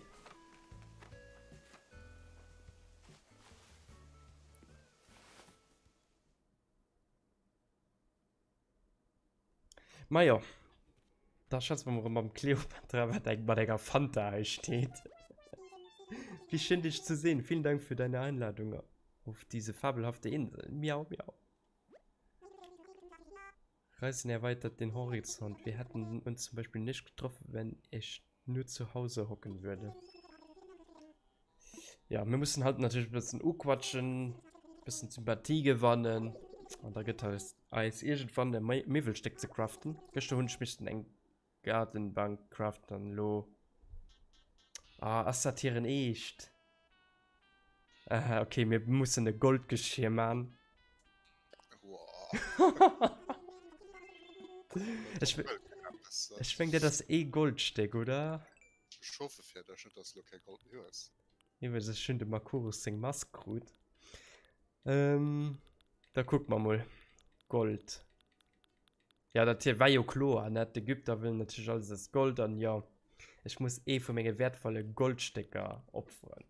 Majo, da schwätze mer erëm mam Kleopatra, wat eng mat enger Fanta hei steet. Wie schön dich zu sehen. Vielen Dank für deine Einladung auf diese fabelhafte Insel. Miau, miau. Reisen erweitert den Horizont. Wir hätten uns zum Beispiel nicht getroffen, wenn ich nur zu Hause hocken würde. Ja, mir mussen halt natierlech e bëssen uquatschen, e bëssen Sympathie gewannen an da gëtt eis eis iergendwann e Miwwelstéck ze craften. Gëschter hunn ech missen eng Gartenbank craften an elo ah, ass dat hiren Eescht? Aha, okay, mir mussen e Goldgeschirr man. Ech, ech meng, dat ass ee Goldstéck, oder? Ech hoffe fir dech net, dass du lo keng Gold méi hues. Iwwregens, ech hunn dem Makurus seng Mask krut. Ähm, da kucke mer mol. Gold. Ja, dat hier war jo kloer, ne? D'Ägypter wëllen natierlech alles aus Gold an jo, ech muss ee vu menge wäertvolle Goldstécker opferen.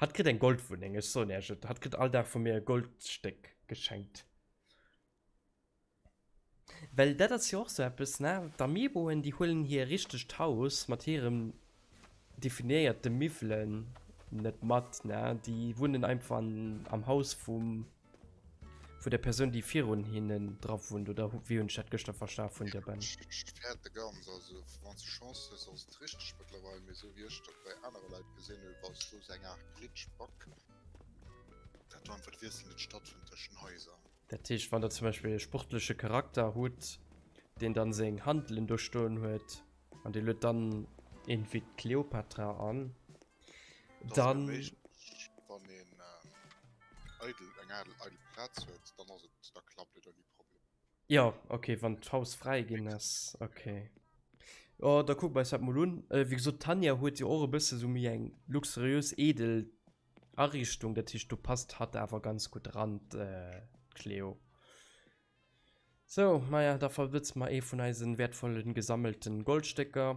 Hatt kritt eng Goldwunneng, ech soen iech et, hatt kritt all Dag vu mir e Goldstéck geschenkt. Well dat ass jo och sou eppes, ne? D'Amiiboen, déi huelen hir richtegt Haus mat hirem definéierte Miwwelen net mat, ne? Déi wunnen einfach an, am Haus vum, vun der Persoun, déi virun hinnen dra wunnt, oder wéi hunn ech dat gëschter verstan vun dir, Ben? Ech fäerte ganz, also wann s de Chance hues, ass et richteg mëttlerweil, mee esou wéi ech dat bei anere Leit gesinn hunn, war et do sou eng Aart Glitch, Bug, dat do einfach de Wiessel net stattfënnt tëschent Haiser. Dat heescht, wann der zum Beispill e sportleche Charakter hutt, deen dann seng Handelen do stoen huet an dir luet dann iergendwéi d'Cleopatra an, dann. Wann een eidel, eng eidel, eidel Plaz huet, dann ass et, da klappt et ouni Problem. Jo, okay, wann d'Haus fräi ginn ass, okay. Jo, da kucke mer eis dat mol un. Wéi gesot, d'Tanja huet jo och e bësse sou méi eng luxuriös, edel Ariichtung, dat heescht do passt hatt awer ganz gutt eran, d'Cléo. Sou, maja, da verbëtze mer ee vun eisen wäertvollen gesammelten Goldstécker.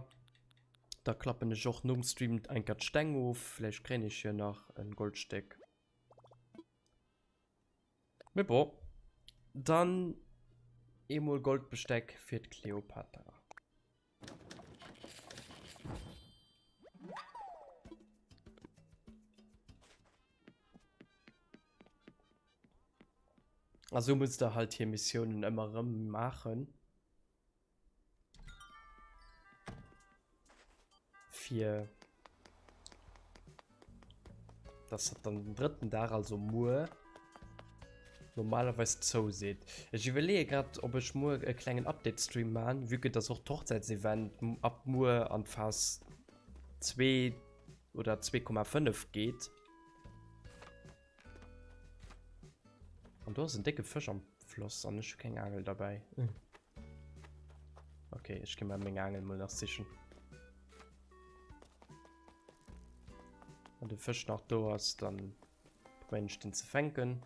Da klappen ech och nom Stream enker d'Steng of, vläicht kréien ech jo nach en Goldstéck. Mee bon, dann eemol Goldbesteck fir d'Cleopatra. A sou muss der halt hir Missiounen ëmmer erëm maachen. Fir dass dat dann den drëtten Dag, also muer, normalerweis zou seet. Ech iwwerleeë grad, ob ech muer e klengen Update-Stream man, vue que dass och d'Hochzäitsevent ab muer an d'Phas 2 oder 2,5 geet. An do ass en décke Fësch am Floss an ech hu keng Aangel derbäi. Okay, ech gi mer meng Aangel mol nach sichen. Wann de Fësch nach do ass, dann probéieren ech den ze fänken.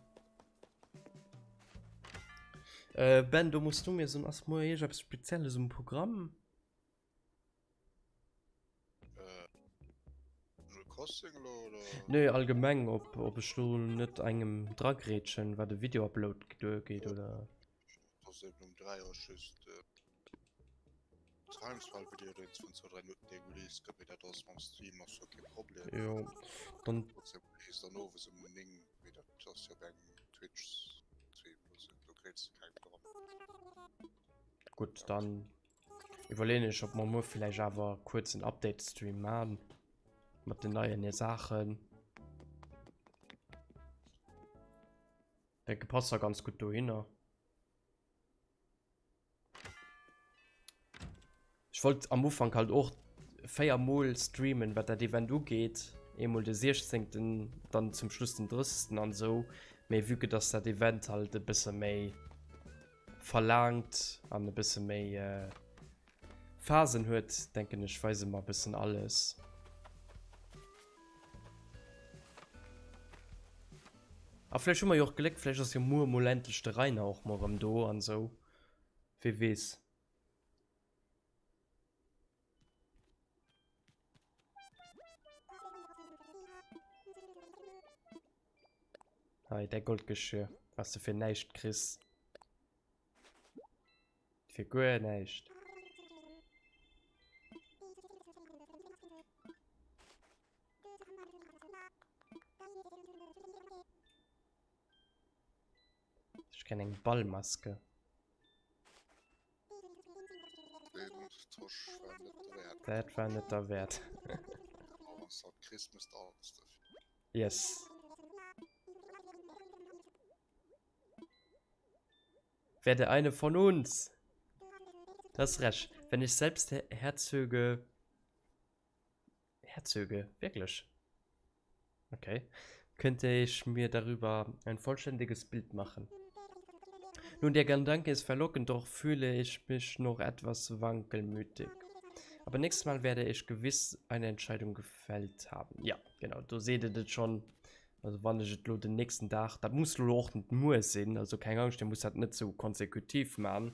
Äh, Ben, do muss du mir soen, ass muer iergendeppes Spezielles um Programm? Crossing elo oder? Nee, allgemeng, ob, ob ech do net engem dragrätschen, wat de Video-Upload ugeet, oder? Ass eben um 3 ass just Timesfall Video deen vun 2 3 Minutten dee released gëtt, mee dat ass mam Stream ass jo kee Problem. Jo, dann. Trotzdem released dann owes um 9, mee dat ass jo op engem Twitch Stream, also do kréis de keng dran. Gutt, dann iwwerleeën ech, ob mer muer villäicht awer kuerz en Update Stream man mat den neien Saachen. Denke passt da ganz gutt dohinner. Ech wollt am Ufank halt och 4 mol streamen, wat dat Event ugeet. Eemol de 16., dann zum Schluss den 30. an esou. Mee vue que dass dat Event halt e bësse méi verlaangt an e bësse méi Phasen huet, denken ech, weise mer e bëssen alles. A vläicht hu mer jo och Gléck, vläicht ass jo muer mol endlech de Rainer och mol erëm do an esou, wee weess. Hei, däi Goldgeschirr, was de fir näischt kriss. Fir guer näischt. Ech kenne eng Ballmaske. Dat war net derwäert. Yes. Werde eine von uns. Das recht. Wenn ich selbst Herzöge Herzöge, wirklich. Okay. Könnte ich mir darüber ein vollständiges Bild machen. Nun, der Gedanke ist verlockend, doch fühle ich mich noch etwas wankelmütig. Aber nächstes Mal werde ich gewiss eine Entscheidung gefällt haben. Ja, genau, do seet et et schonn. Also wann ech et lo den nächsten Dag, dat muss lo och net muer sinn, also keng Angscht, Dir musst dat net sou konsekutiv man.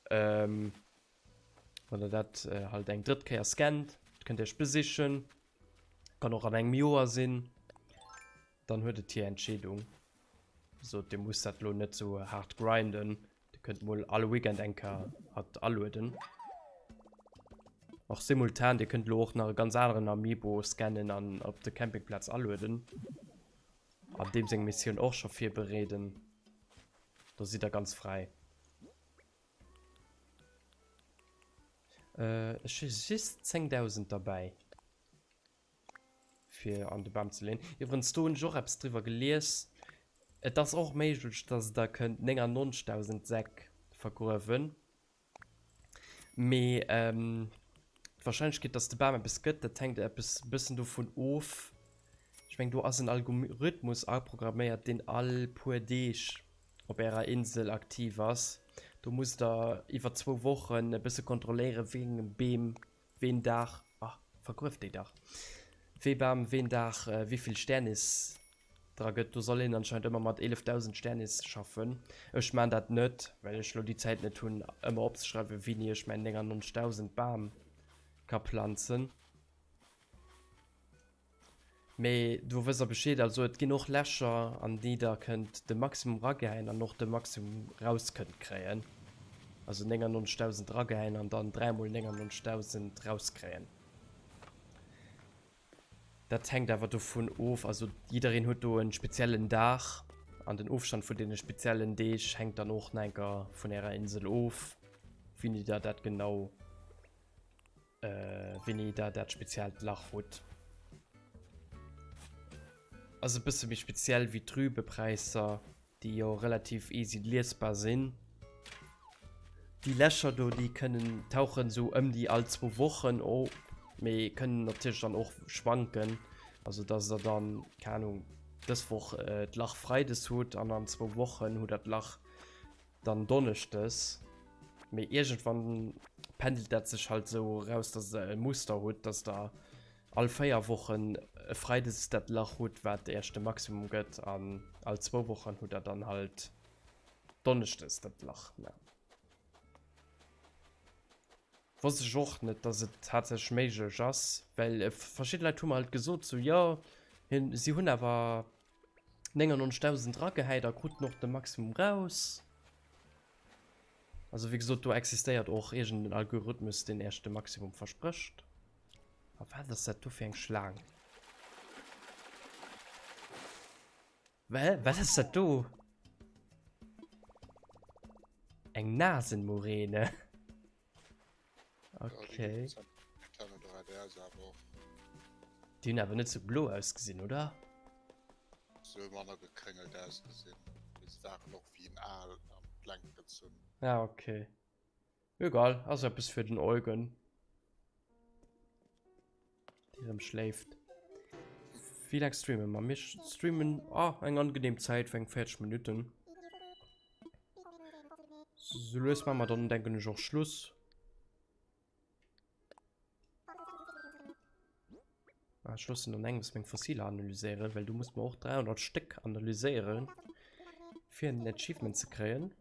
Ähm, wann der dat äh, halt eng drëtt Kéier scannt, kënnt Iech besichen, kann och an engem Joer sinn, dann huet et hir Entscheedung. So, Dir musst dat lo net sou hart grinden. Dir kënnt mol all Weekend eng Kéier hatt alueden. Och simultan, Dir kënnt lo och nach e ganz aneren Amiibo scannen an op de Campingplaz alueden. An deem seng Missioun och scho virbereeden. Do sidd der ganz fräi. Ech hu just 10.000 derbäi fir an de Bam ze leeën. Iwwerens do hunn ech och eppes driwwer gelies. Et ass och méiglech, dass der kënnt 99.000 Säck vergruewen. Mee d'Warscheinlechkeet, dass de Bam eppes gëtt, dat hänkt eppes e bëssen dovun of. Ech meng do ass en Algorithmus aprogramméiert, deen all puer Deeg op ärer Insel aktiv ass. Do musst der iwwer zwou Wochen e bësse kontrolléieren, wéi eng Beem ween Dag, ah vergrueft déi dach, wee Bam ween Dag wéivill Sternis dra gëtt. Do soll een anscheinend ëmmer mat 11.000 Sternis schaffen. Ech maan dat net, well ech lo déi Zäit net hunn ëmmer opzeschreiwen wéini ech mäin 99.000 Bam ka planzen. Mee do wësst der Bescheed, also et ginn och Lächer an déi der kënnt de Maximum ragehäien an och de Maximum raus kënnt kréien. Also 99.000 ragehäien an dann 3 mol 99.000 rauskréien. Dat hänkt awer dovun of, also jiddereen huet do en speziellen Dag an den Ofstand vun deene speziellen Deeg hänkt dann och nach enker vun ärer Insel of, wéini der dat genau Wéini der dat speziellt Lach hutt. Ass e bësse méi speziell wéi d'Rübepräisser, déi jo relativ easy liesbar sinn. Déi Lächer do, déi kënnen tauchen esou ëm déi all zwou Wochen op, mee kënnen natierlech dann och schwanken. Also dass der dann, keng Ahnung, dës Woch d'Lach freides hutt an an zwou Wochen hutt der d'Lach dann Donneschdes, mee iergendwann pendelt dat sech halt esou eraus, dass der e Muster hutt, dass der all 4 Wochen e Freides dat Lach hutt, wat iech de Maximum gëtt, an all zwou Wochen hutt der dann halt Donneschdes dat Lach. Wosst ech och net, dass et tatsächlech méiglech ass, well verschidde Leit hu mer halt gesot, sou jo, hien, si hunn awer 99.000 ragehäit a kruten och de Maximum raus. Also wéi gesot, do existéiert och iergend en Algorithmus, deen Iech de Maximum versprécht. A wat ass dat do fir eng Schlaang? Wä? Wat ass dat do? Eng Nasenmuräne. Okay. Déi hunn awer net sou blo ausgesinn, oder? Se hu manner gekréngelt ausgesinn, mee se waren och wéi en Aal an d'Längt gezunn. Ah, okay. Egal, ass eppes fir den Eugen. Déi rëm schléift. Wéi laang streamen mer? Mir streamen ah, eng angenehm Zäit fir eng 40 Minuten. Sou lues maache mer dann, denken ech, och Schluss. Ah, ech loossen an engems meng Fossiler analyséieren, well do muss mer och 300 Stéck analyséieren, fir en Achievement ze kréien.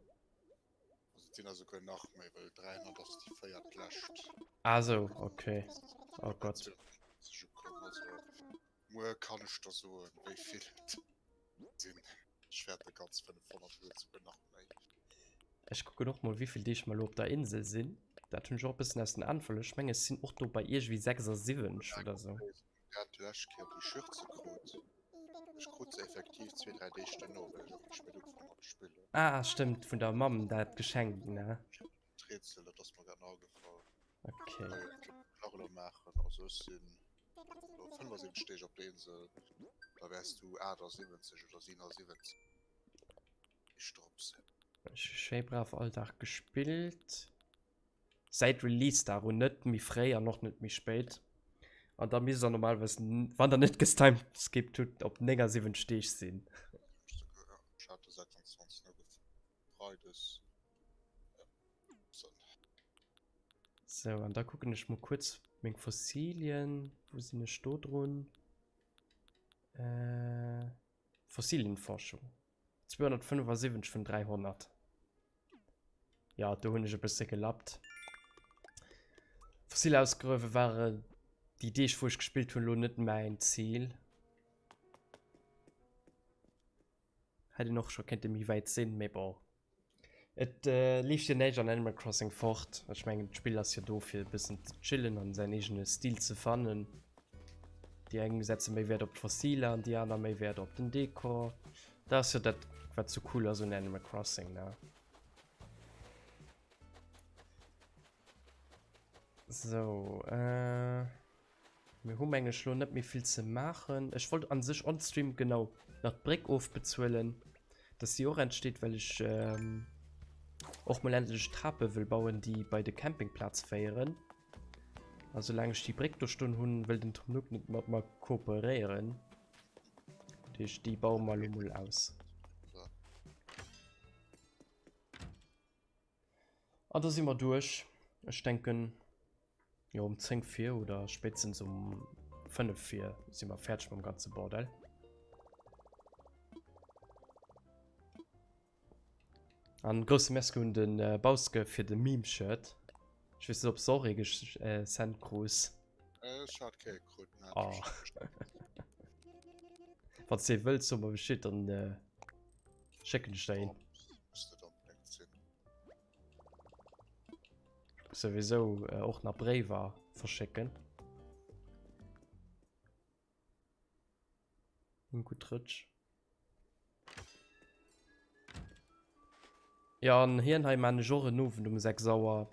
Also et sinn der souguer nach méi, well 300 ass déi véiert lescht. Ah sou, okay. Oh Gott. Also muer kann ech der soen, wéi vill et sinn. Ech wäerte ganz 500 hunn, souguer nach méi. Ech kucken och mol, wéi vill Deeg mer elo op der Insel sinn. Dat hunn ech och e bëssen aus den Aen verluer. Ech mengen, ech sinn och do bei iergendwéi 76 oder sou. Ech hat d'lescht Kéier déi Schürze krut. Ech krut se effektiv zwee, dräi Deeg duerno, well ech och méi spéit ugefaangen hat ze spillen. Ah, stëmmt, vun der Mamm dat Geschenk, ne? D'Rätsel, dat ass mer grad nach agefall. Okay. Kann ech nach elo maachen. Also ech sinn elo 75 Deeg op der Insel, da wäers du 78 oder 77 Deeg drop sinn. Ech hu schéi brav all Dag gespillt. Säit Release Dag un, net méi fréi an och net méi spéit. An da misst der normalerweis, wann der net gestimeskippt hutt, op 79 Deeg sinn. Ech hat de 26. ugefaangen, Freides. Sou, an da kucken ech mol kuerz meng Fossilien. Wou sinn ech do drun? Äh, Fossilienforschung. 275 vun 300. Ja, do hunn ech e bësse gelappt. Fossil ausgruewe ware déi Deeg, wou ech gespillt hunn, lo net mäin Zil. Hätt een och scho kéinte méi wäit sinn, mee bon. Et leeft jo näischt an Animal Crossing fort. Ech mengen d'Spill ass jo do fir e bëssen ze chillen an säin eegene Stil ze fannen. Déi eng setze méi Wäert op d'Fossiler an déi aner méi Wäert op den Dekor. Dat ass jo dat wat sou cool ass un Animal Crossing ne. Sou äh. Mir hu meng ech lo net méi vill ze maachen. Ech wollt an sech on stream genau nach d'Bréck ofbezuelen, dass déi och entsteet, well ech ähm, och mol endlech Trape wëll bauen, déi bei de Campingplaz féieren. A soulaang ech déi Bréck do stoen hunn, wëll den Tom Nook net mat mer kooperéieren. Dat heescht, déi baue mer lo mol aus. An da si mer duerch. Ech denken, jo um 10 vir oder spéitstens um 5 vir si mer fäerdeg mam ganze Bordell. An grousse Merci un den äh, Bauske fir de Meme-Shirt. Ech weess net, ob s de och ee gesent krus. Ech hat kee krut, ne. Oh. Wann s de ee wëlls, so mer Bescheed, dann äh, schécken ech der een. Muss net onbedéngt sinn. Souwisou äh, och nach Bréiwer verschécken. Eng gutt Rëtsch. Ja, an hien hei maan ech och en Owend um 6 Auer.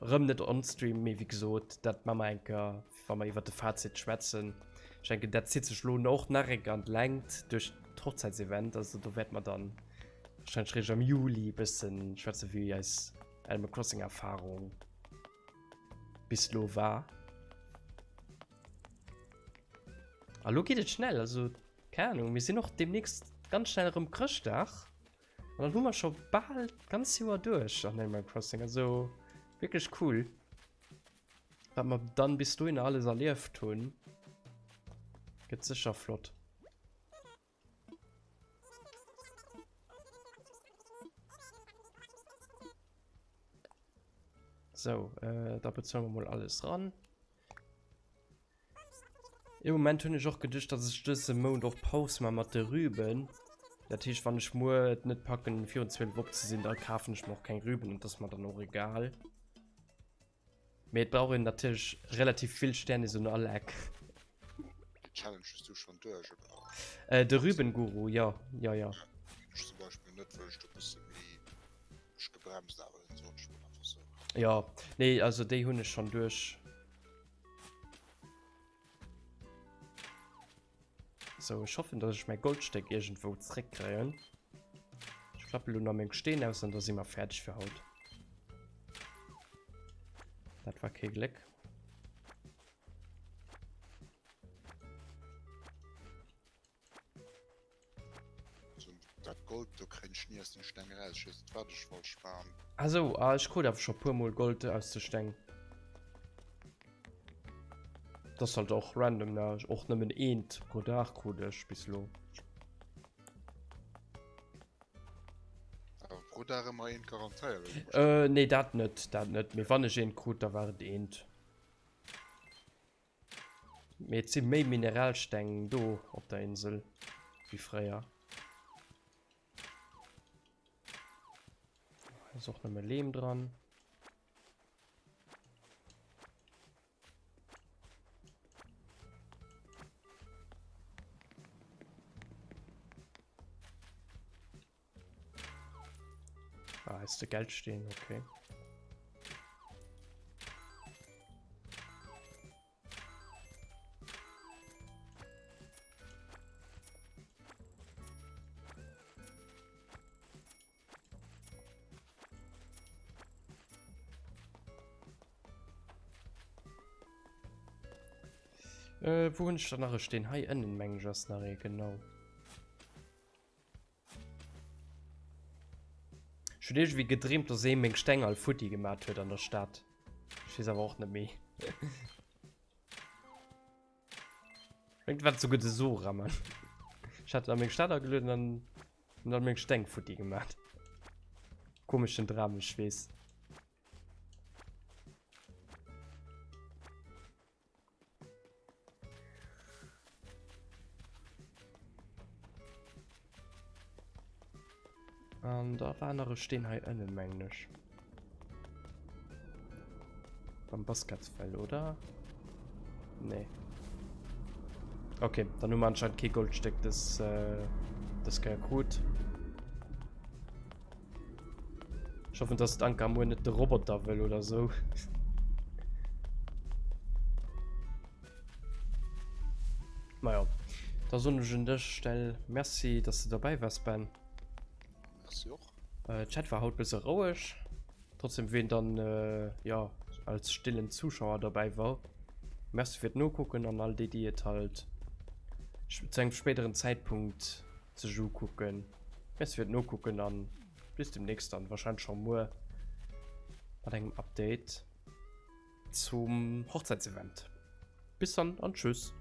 Rëm net on Stream, mee wéi gesot, dat maa mer eng Kéier, wa mer iwwert de Fazit schwätzen. Ech denken, dat zitt sech lo och nach eng Kéier an d'Längt duerch d'Hochzäitsevent. Also do wäerte mer dann wahrscheinlech réischt am Juli e bëssen schwätzen, wéi eis Animal Crossing Erfahrung bis lo war. A lo geet et schnell, also keng Ahnung, mir sinn och demnächst ganz schnell erëm Chrëschtdag. An dann hu mer scho bal d'ganz Joer duerch an Animal Crossing. Also wierklech cool, wat mer dann bis dohinner alles erlieft hunn. Gëtt sécher flott. Sou, da bezuele mer mol alles ran. Ee Moment hunn ech och geduecht, dass ech dëse Mount och Paus ma mat de Rüben. Dat heescht, wann ech muer et net packen, virun 12 op ze sinn, da kafen ech mer och keng Rüben und das mer dann och egal. Mee et brauch een natierlech relativ vill Sternis un all Eck. Déi Challenge hues du schonn duerch, oder? Äh, de Rübenguru, jo, jo, jo. Ech zum Beispill net, well ech do e bësse méi mech gebremst awer hunn, soen ech mol einfach sou. Jo, nee, also déi hunn ech schonn duerch. Sou, ech hoffen, dass ech mäi Goldstéck iergendwou zréckkréien. Ech klappe lo nach meng Steen aus an da si mer fäerdeg fir haut. Dat war kee Gléck. Dat Gold do kréien ech ni aus den Steng eraus. Ech weess net wat ech falsch maan. Ah sou, ah ech krut awer scho puer mol Gold aus de Steng. Dat ass halt och random ne, och nëmmen eent pro Dag krut ech bis lo. Awer pro Dag ëmmer eent garantéiert oder wéi? Äh nee dat net, dat net, mee wann ech eent krut da war et eent. Mee et si méi Mineralsteng do op der Insel wéi fréier. Hei ass och nëmme Leem dran. Ah, ist der Geld stehen, okay. Äh, wo hunn ech da nach e Steen? Hei ënnen, meng ech, ass nach ee, genau. Ech hunn iergendwéi gedreemt, dass ee meng Steng all futti gemat huet an der Stad. Ech weess awer och net méi. Mengt war souguer de Sora, Mann. Ech hat a meng Stad agelueden an hunn all meng Steng futti gemat. Komeschen Dram, ech weess. An da war nach e Steen hei ënnen, mengen ech. Beim Basketsfell, oder? Nee. Okay, dann hu mer anscheinend kee Goldstéck des, äh, des Kéier krut. Ech hoffen, dass d'Anka muer net de Roboter wëll oder sou. Naja, da soen ech un dech Stell Merci, dass de derbäi waars, Ben. Merci och. Äh, Chat war haut bësse roueg. Trotzdem ween dann äh, ja, als stillen Zuschauer derbäi war. Merci fir d'Nokucken an all déi, déi et halt zu engem spéideren Zäitpunkt sech ukucken. Merci fir d'Nokucken an bis demnächst dann wahrscheinlech schon muer mat engem Update zum Hochzeitsevent. Bis dann an tschüss.